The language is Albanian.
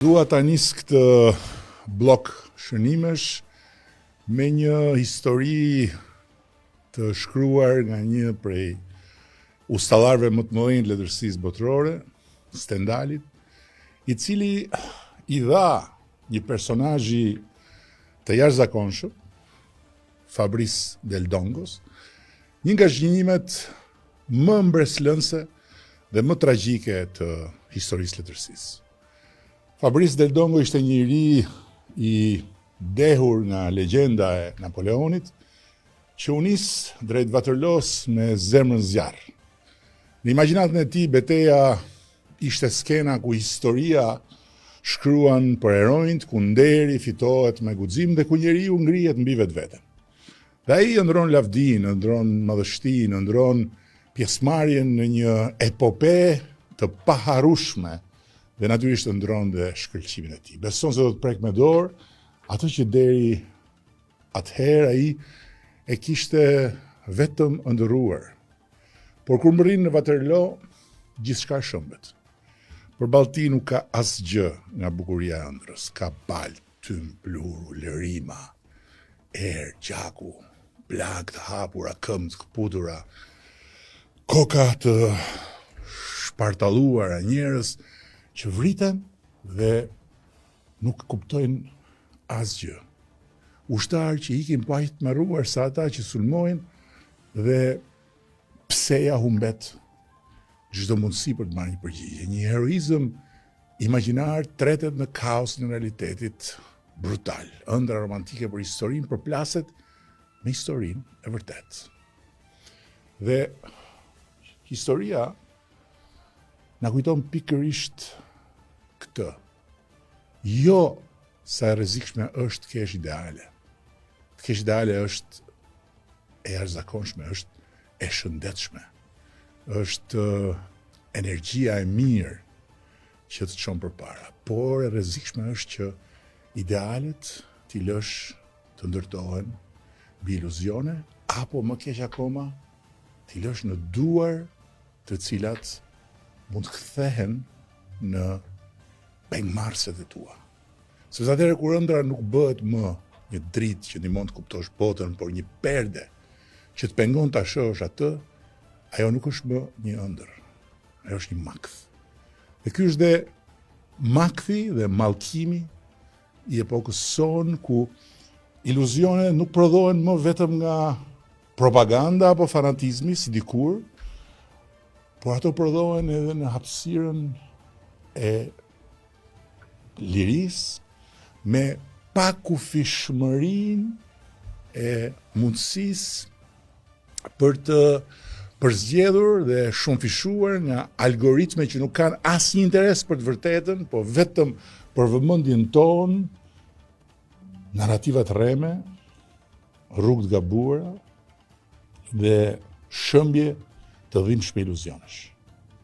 Dua ta nis këtë bllok shënimesh me një histori të shkruar nga një prej ustallarëve më të mëdhenj të letërsisë botërore, Stendalit, i cili i dha një personazhi të jashtëzakonshëm, Fabris Del Dongos, një nga zhgënjimet më mbresëlënëse dhe më tragjike të historisë letërsisë. Fabris Del Dongo ishte një i ri i dehur nga legjenda e Napoleonit, që u nis drejt Waterloos me zemrën zjarr. Në imagjinatën e tij beteja ishte skena ku historia shkruan për heronjtë, ku nderi fitohet me guxim dhe ku njeriu ngrihet mbi vetveten. Dhe ai ëndërron lavdinë, ëndërron madhështinë, ëndërron pjesëmarrjen në një epope të paharrueshme dhe natyrisht ëndërron dhe shkëlqimin e tij. Beson se do të prekë me dorë atë që deri atëherë ai e kishte vetëm ëndërruar. Por kur mbërrin në Waterloo, gjithçka shembet. Përballë tij nuk ka asgjë nga bukuria e ëndrrës, ka baltë, tym, pluhur, ulërima, erë gjaku, plagë të hapura, këmbë të këputura, koka të shpartalluara, njerëz që vriten dhe nuk kuptojnë asgjë. Ushtarë që ikin po aq të tmerruar sa ata që sulmojnë dhe pseja humbet çdo mundësi për të marrë një përgjigje. Një heroizëm Imagjinar tretet në kaosin e realitetit brutal. Ëndrra romantike për historinë përplaset me historinë e vërtetë. Dhe historia na kujton pikërisht këtë. Jo sa e rrezikshme është të kesh ideale. Të kesh ideale është e jashtëzakonshme, është e shëndetshme. Është energjia e mirë që të çon përpara. Por e rrezikshme është që idealet t'i lësh të ndërtohen mbi iluzione apo më keq akoma t'i lësh në duar të cilat mund të kthehen në pengmarrëset e tua. Sepse atëherë kur ëndrra nuk bëhet më një dritë që ndihmon të kuptosh botën, por një perde që të pengon ta shohësh atë, ajo nuk është më një ëndërr. Ajo është një makth. Dhe ky është dhe makthi dhe mallkimi i epokës sonë ku iluzionet nuk prodhohen më vetëm nga propaganda apo fanatizmi si dikur, por ato prodhohen edhe në hapësirën e lirisë me pakufishmërinë e mundësisë për të përzgjedhur dhe shumëfishuar nga algoritme që nuk kanë asnjë interes për të vërtetën, po vetëm për vëmendjen tonë, narrativa të rreme, rrugë të gabuara dhe shëmbje të dhimbshme iluzionesh.